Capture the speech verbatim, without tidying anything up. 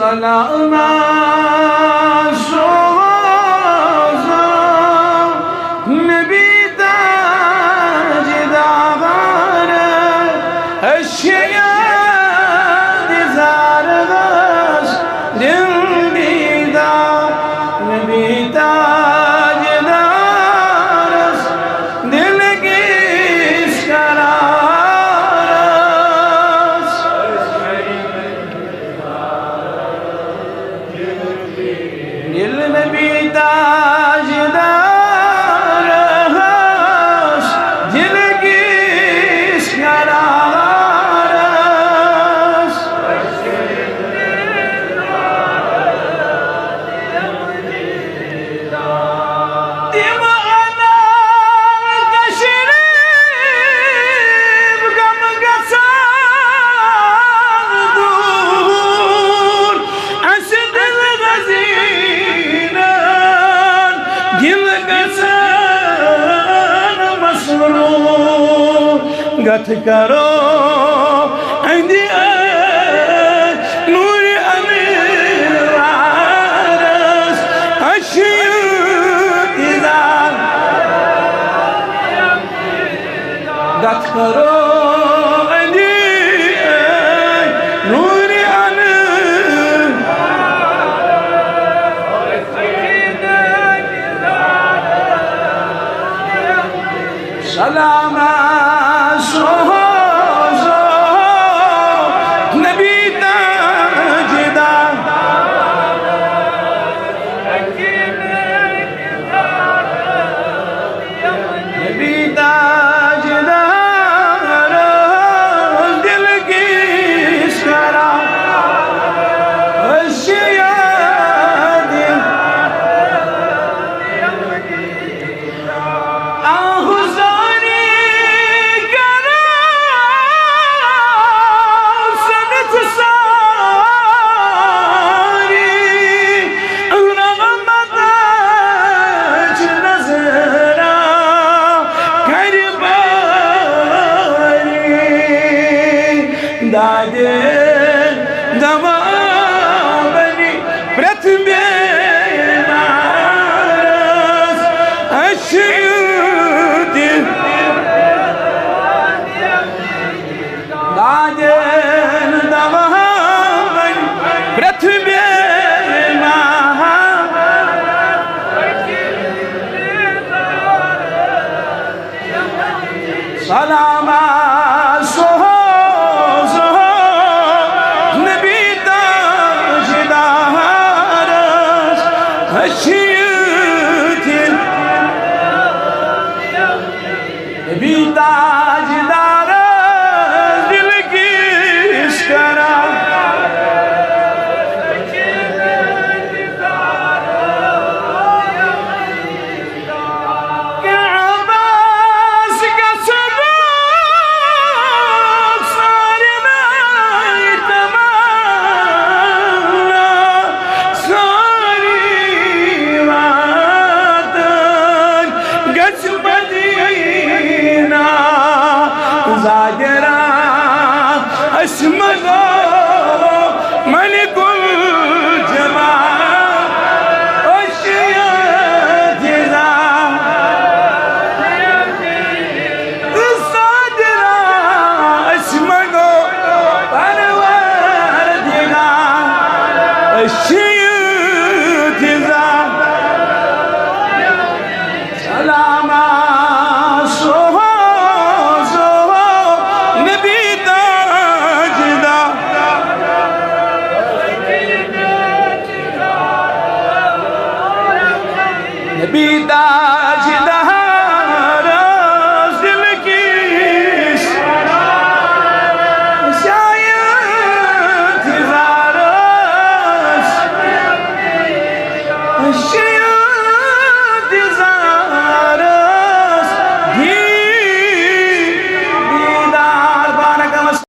سلام سوزو نبی تاجدار، أسۍ چھِ یاد زارس دل بیدار، نبی تاجدارس دل کِس قرارس۔ دل نبی تاجدارس، دل کِس قرارس۔ تِم انان تشریف غم گژھان دوٗر، اسہِ دل غزینن دل گژھان مسرور۔ گتھ کرو اندِ نور انوارس، اشیو دیدار۔ گتھ کرو اندِ نور انوار۔ سلام سوزو نبی تاجدار، نبی تاجدار، دل کِس قرارس۔ آہ زاری کرو سنت ساری، رحمتچ نظرا کر باری۔ دادِ دوا بنی پرٛٮ۪تھ بیمارس، اَسہِ چھُ یوٗت دادٮ۪ن دوا بنی پرٛٮ۪تھ بیمار۔ سلام سوزو نبی تاجدارس، أسۍ چھِ ییٚتہِ نبی تاجدارس دل کِس کران۔ کعبس گژھنُک سارنٕے تمنا، سٲری واتن گژھِ مدینہ۔ زاگرا أسۍ منگو ملک الجمال، أسۍ چھِ ییٚتہِ زا-، صادرا أسۍ منگو پروردگار، أسۍ چھِ